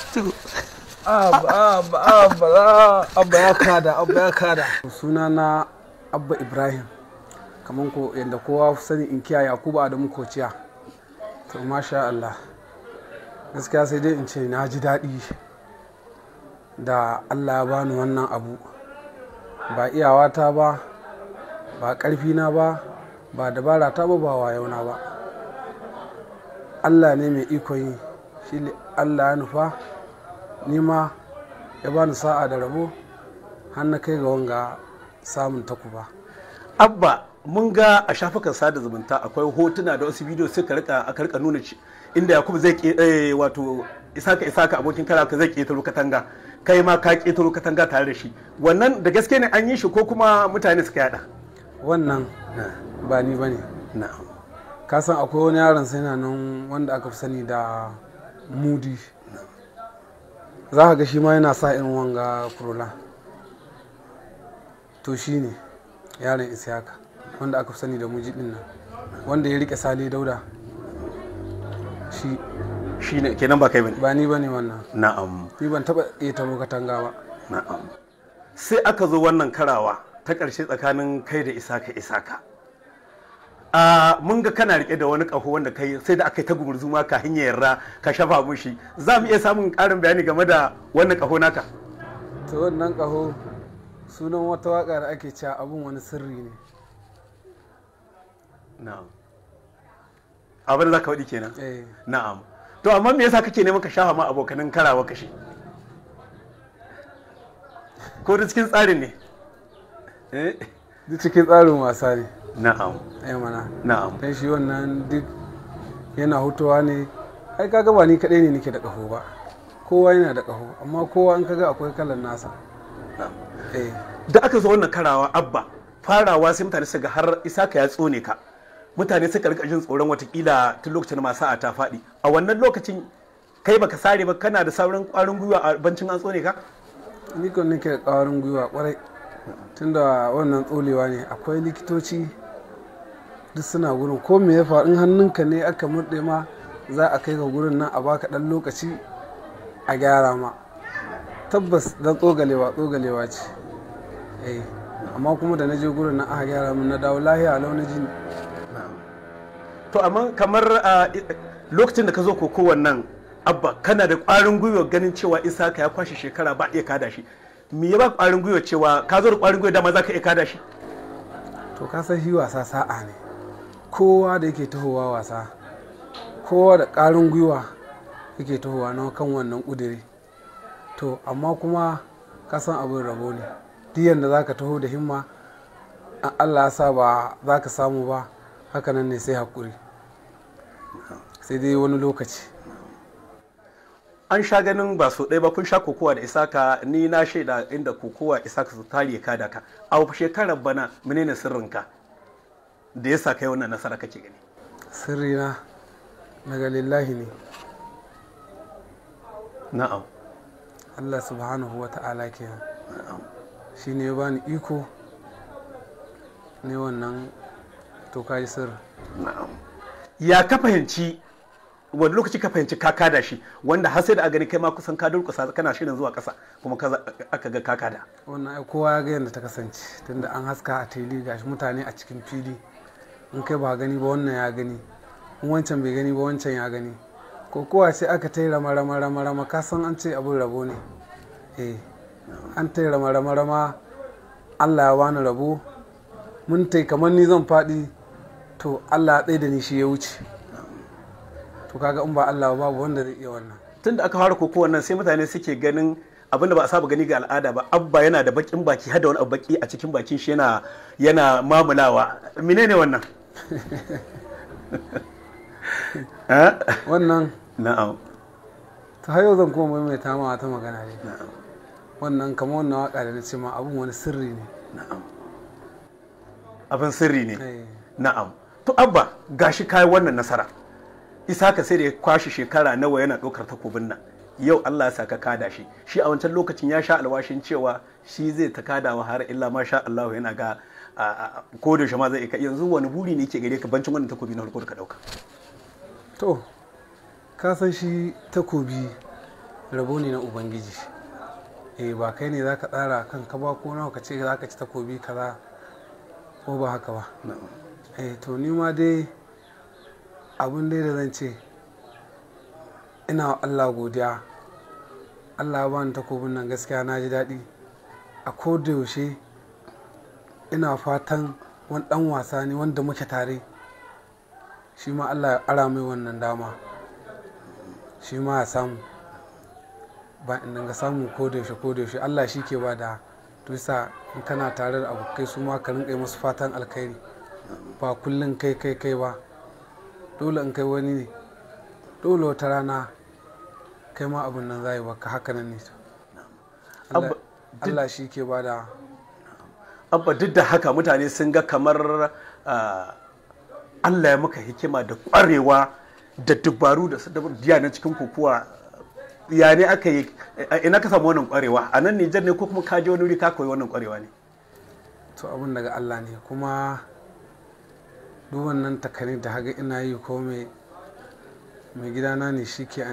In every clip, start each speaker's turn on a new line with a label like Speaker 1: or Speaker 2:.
Speaker 1: Abba, abba, abba, abba ya kada, abba ya kada. Suna na Abba Ibrahim, kamar ko yadda kowa sani in kiyaye Yakubu Adamu Kociya. To masha Allah, gaskiya sai dai in ce na ji daɗi da Allah ya bani wannan abu. Ba iyawata ba, ba ƙarfina ba, ba dabara ta ba, ba wayona ba. Allah ne mai ikon yi, shi Allah ya nufa, ni ma ya bani sa'a da rabo har na kai ga wanga samun takuba.
Speaker 2: Abba, mun ga a shafukan sada zumunta akwai hotuna da wasu bidiyo suka rika aka rika nuna inda Yakubu zai ke wato Isaka abokin karaka zai ketaro katanga, kai ma ka ketaro katanga tare da shi. Wannan da gaske ne an yi shi ko kuma mutane suka yada?
Speaker 1: Wannan ba ni bane.
Speaker 2: Na'am.
Speaker 1: Ka san akwai wani yaron sai na nan wanda aka fi sani da Mudi. Za ka ga shi ma yana sa irin wanga kurola. To shi ne yaron Isaka wanda aka fi sani da Muji din nan, wanda ya rike Sale Dauda.
Speaker 2: Shi ne kenan, ba kai bane?
Speaker 1: Ba ni bane wannan.
Speaker 2: Na'am.
Speaker 1: Ni ban taba ƙetaro katanga ba.
Speaker 2: Na'am. Sai aka zo wannan karawa ta ƙarshe tsakanin kai da Isaka. Mun ga kana rike da wani ƙaho wanda kai sai da aka yi ta gumurzu ma ka hanyar yarra ka shafa mushi. Za mu iya samun ƙarin bayani game da wannan ƙaho naka?
Speaker 1: To wannan ƙaho sunan wata waƙa da ake cewa abun wani sirri ne.
Speaker 2: Na'am. Abin da za ka faɗi kenan?
Speaker 1: Eh.
Speaker 2: Na'am. To amma me yasa kake neman ka shafa ma abokanin karawa kashi? Ko da cikin tsarin ne? Eh?
Speaker 1: Duk cikin tsarin wasa ne.
Speaker 2: Na'am.
Speaker 1: Eh mana.
Speaker 2: Na'am.
Speaker 1: Dan shi wannan duk yana hutowa ne. Ai kaga ba ni kaɗai ne nake da ƙaho ba. Kowa yana da ƙaho, amma kowa in kaga akwai kalan nasa.
Speaker 2: Na'am.
Speaker 1: Eh.
Speaker 2: Da aka zo wannan karawa Abba, farawa sai mutane suka ga har Isaka ya tsone ka. Mutane suka rika jin tsoron watakila tun lokacin ma sa'a ta faɗi. A wannan lokacin kai baka sare ba, kana da sauran ƙwarin gwiwa a bancin an tsone ka?
Speaker 1: Ni kan nake da ƙwarin gwiwa ƙwarai. Tunda wannan tsolewa ne, akwai likitoci duk suna gurin. Ko me ya faru in hannunka ne aka murɗe ma, za a kai ka gurin nan a baka ɗan lokaci a gyara ma. Tabbas dan tsogalewa ce. Eh, amma kuma da na je gurin nan aka gyara min, na dawo lahiya lau na ji.
Speaker 2: To amma kamar lokacin da ka zo kokowar nan Abba, kana da ƙwarin gwiwa ganin cewa Isaka ya kwashe shekara ba iya kada shi. Me ya ba ƙwarin gwiwa cewa ka zo da ƙwarin gwiwa dama za ka iya kada shi?
Speaker 1: To ka san shi wasa sa'a ne. Kowa da yake tahowa wasa, kowa da ƙwarin gwiwa yake tahowa na kan wannan ƙudiri. To amma kuma ka san abin rabo ne. Duk yanda za ka taho da himma, Allah ya sa ba za ka samu ba, haka nan ne sai haƙuri. Sai dai wani lokaci.
Speaker 2: An sha ganin ba so ɗaya ba kun sha kokowa da Isaka, ni na shaida inda kokowa Isaka su tari ya kada ka. A shekarar bana menene sirrinka da ya sa kai wannan nasara kake gani?
Speaker 1: Sirrina daga lillahi ne.
Speaker 2: Na'am.
Speaker 1: Allah subhanahu wa ta'ala kenan.
Speaker 2: Na'am.
Speaker 1: Shi ne ya bani iko ne wannan, to kaji sirri.
Speaker 2: Na'am. Ya ka fahimci wani lokaci ka fahimci ka kada shi, wanda har sai da a gani kai ma kusan ka durƙusa kana shirin zuwa ƙasa kuma aka ga ka kada?
Speaker 1: Wannan ai kowa ya ga yadda ta kasance, tunda an haska a tele gashi mutane a cikin fili. In kai ba gani ba wannan ya gani, in wancan bai gani ba wancan ya gani. Ko kowa sai aka tai rama rama rama rama, ka san an ce abin rabo ne. Eh, an tai rama rama rama, Allah ya bani rabo. Mun tai kamar ni zan faɗi, to Allah ya tsaye da ni shi ya wuce. To kaga in ba Allah babu wanda zai iya wannan.
Speaker 2: Tun da aka fara kokowar nan sai mutane suke ganin abinda ba a saba gani ga al'ada ba. Abba yana da bakin baki, har da wani abu baki a cikin bakin shi yana mamulawa. Menene wannan?
Speaker 1: Wannan?
Speaker 2: Na'am.
Speaker 1: Ta hayo zan kuma maimaita ma wata magana ne.
Speaker 2: Na'am.
Speaker 1: Wannan kamar wannan waka da na ce ma abun wani sirri ne.
Speaker 2: Na'am. Abin sirri ne.
Speaker 1: Eh.
Speaker 2: Na'am. To Abba, gashi kai wannan nasara. Isaka sai da ya kwashe shekara nawa yana ɗaukar takobin nan. Yau Allah ya saka kada shi. Shi a wancan lokacin ya sha alwashin cewa shi zai ta kadawa har illa ma sha Allah, yana ga ko da ma zai iya. Yanzu wani buri ne yake gare ka bancin wannan takobi na farko da ka ɗauka?
Speaker 1: To, ka san shi takobi Rabo ne na Ubangiji. Eh, ba kai ne zaka tsara kan ka ba ko nawa ka ce zaka ci takobi kaza ko ba haka ba. Eh, to ni ma dai abun dai da zan ce ina wa Allah godiya. Allah ya bani takobin nan, gaskiya na ji daɗi. A koda yaushe ina fatan wani ɗan wasa ne wanda muke tare, shi ma Allah ya ara mai wannan dama, shi ma ya samu. Ba in dinga samu koda yaushe koda yaushe, Allah shi ke ba da. To yasa in kana tare da abokai su ma ka rinƙa yi musu fatan alkhairi, ba kullum kai kai kai ba. Dole in kai wani ne, dole wata rana kai ma abun nan zai baka. Haka nan ne. Allah shi ke ba da.
Speaker 2: Abba, duk da haka mutane sun ga kamar Allah ya maka hikima da ƙwarewa da dubaru da diya na cikin kokuwa. Ya ne aka yi, ina ka samu wannan ƙwarewa? A nan Nijar ne ko kuma ka je wani wuri ka koyi wannan ƙwarewa ne?
Speaker 1: To abun daga Allah ne, kuma duk wannan takani da haga ina yi ko mai gidana ne shi ke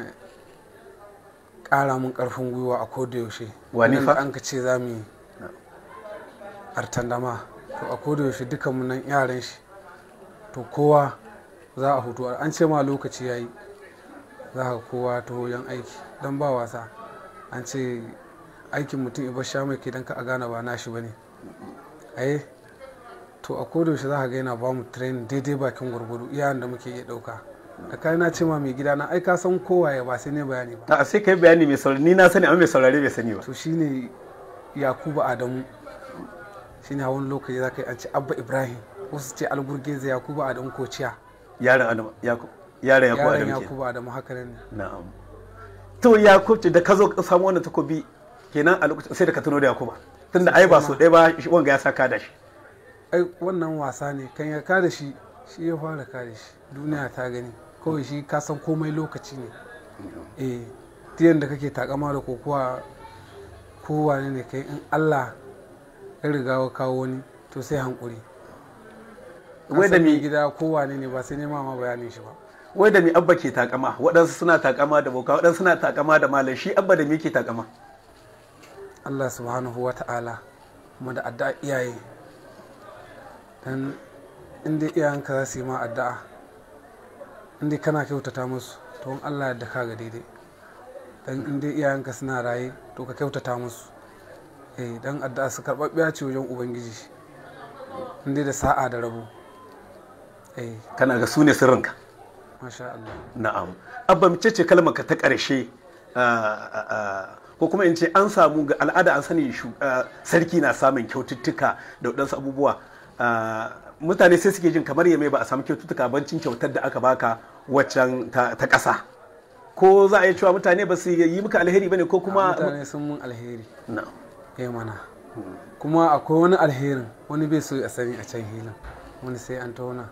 Speaker 1: ƙara mun ƙarfin gwiwa a koda yaushe.
Speaker 2: Wani fa?
Speaker 1: An ka ce za mu yi artandama, to a koda yaushe dukan mu nan yaran shi, to kowa za a hutu. An ce ma lokaci yayi, za ka kowa ta wajen aiki don ba wasa. An ce aikin mutum ibar sha mai ke don ka a gane ba nashi ba ne. Ai to a koda yaushe za ka ga yana ba mu training daidai bakin gwargwado iyayen da muke iya ɗauka. Da kai na ce ma mai gida na, ai ka san kowaye, ba sai ne bayani ba.
Speaker 2: A sai kai bayani mai saurari, ni na sani amma mai saurari bai sani ba.
Speaker 1: To shine Yakubu Adamu, shine hawan lokaci za ka yi an ce Abba Ibrahim, wasu ce Algurgeze Yakubu Adamu Kociya.
Speaker 2: Yaron Adamu Yakubu, yaron Yakubu Adamu.
Speaker 1: Yakubu Adamu, haka ne.
Speaker 2: Na'am. To Yakub da ka zo ka samu wannan takobi kenan a lokacin sai da ka tuno da Yakuba, tunda ai ba so ɗaya ba wanga ya saka da shi.
Speaker 1: Ai wannan wasa ne kan ya kada shi, shi ya fara kada shi, duniya ta gani. Kawai shi ka san komai lokaci ne. Eh, duk da kake takama da kokuwa kowane ne kai, in Allah ya riga wa kawo wani to sai hankuri.
Speaker 2: Wai da mi
Speaker 1: gida kowane ne ba sai nema ma bayanin shi ba.
Speaker 2: Wai da mi Abba ke takama? Waɗansu suna takama da boka, waɗansu suna takama da malam, shi Abba da mi ke takama?
Speaker 1: Allah subhanahu wa ta'ala, kuma da addu'a iyaye. Dan inda iyayenka za su yi ma addu'a, inda kana kyautata musu, to in Allah yadda ka ga daidai. Dan inda iyayenka suna raye to ka kyautata musu. Eh, dan addu'a su karɓaɓɓiya ce wajen Ubangiji, inda da sa'a da rabo. Eh,
Speaker 2: kana ga su ne sirrinka?
Speaker 1: Masha Allah.
Speaker 2: Na'am. Abba, mace ce kalmar ka ta ƙarshe, ko kuma in ce an samu ga al'ada an sani sarki na samun kyaututtuka da waɗansu abubuwa. Mutane sai suke jin kamar yame ba a samu kyaututtuka bancin kyautar da aka baka waccan ta ƙasa. Ko za a yi cewa mutane ba su yi maka alheri bane ko kuma
Speaker 1: mutane sun mun alheri?
Speaker 2: Na'am.
Speaker 1: Eh mana. Kuma akwai wani alherin wani bai so a sani a can hilin, wani sai an tauna.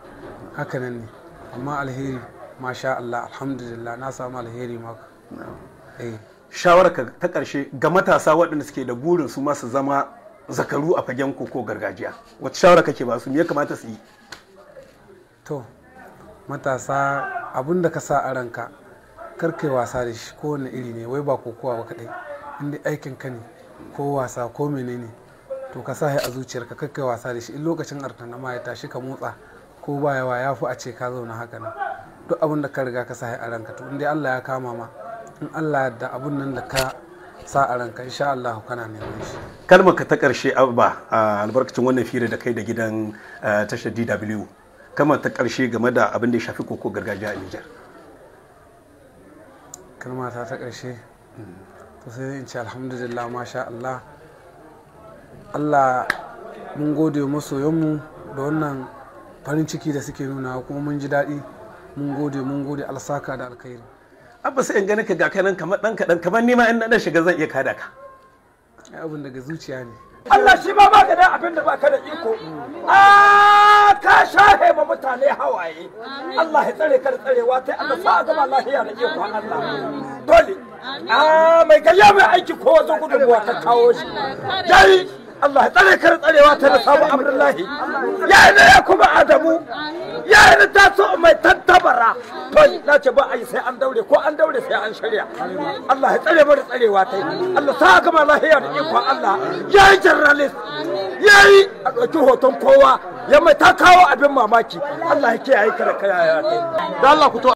Speaker 1: Haka nan ne. Amma alheri masha Allah, alhamdulillah na samu alheri maka. Eh.
Speaker 2: Shawararka ta ƙarshe ga matasa waɗanda suke da burin su ma su zama zakaru a fagen koko gargajiya, wata shawara kake ba su, me ya kamata su yi?
Speaker 1: To matasa, abun da ka sa a ranka kar kai wasa da shi, kowane iri ne, wai ba kokowa ba kaɗai, inda aikin ka ne ko wasa ko menene, to ka sa a zuciyarka kar kai wasa da shi. In lokacin artana ma ya tashi ka motsa ko ba yawa, ya fi a ce ka zauna haka nan. Duk abun da ka riga ka sa a ranka, to inda Allah ya kama ma, in Allah da abun nan da ka sa a ranka insha Allah kana neman shi.
Speaker 2: Kalmar ka ta ƙarshe Abba, a albarkacin wannan fira da kai da gidan tashar DW, kalmar ta ƙarshe game da abin da ya shafi koko gargajiya a Nijar.
Speaker 1: Kalma ta ƙarshe, to sai in ce alhamdulillah, masha Allah. Allah mun gode wa masoyanmu da wannan farin ciki da suke nuna, kuma mun ji daɗi, mun gode, mun gode, alsaka da alkhairi.
Speaker 2: Abba, sai in gani ka ga kanan kamar ɗan kaɗan, kamar nima in na shiga zan iya kada ka.
Speaker 1: Ai abin daga zuciya ne.
Speaker 3: Allah shi ma baka da abin da baka da iko. A ka shahe ma mutane hawaye. Allah ya tsare ka da tsarewa ta Allah, sa a gama lahiya da iko Allah. Dole. A mai gayya mai aiki ko wajen gudunmuwa ka kawo shi. Yayi Allah ya tsare ka da tsarewa ta da sabu Abdullahi. Ya yi na ya kuma Adamu. Ya yi na taso mai tantabara. To na ce ba a yi sai an daure, ko an daure sai an shirya. Allah ya tsare mu da tsarewa ta yi. Allah sa gama lahiya da ikon Allah. Ya yi journalist. Ya yi a ɗauki hoton kowa. Ya mai ta kawo abin mamaki. Allah ya kiyaye ka da kiyayewa ta yi.
Speaker 2: Da Allah ku to.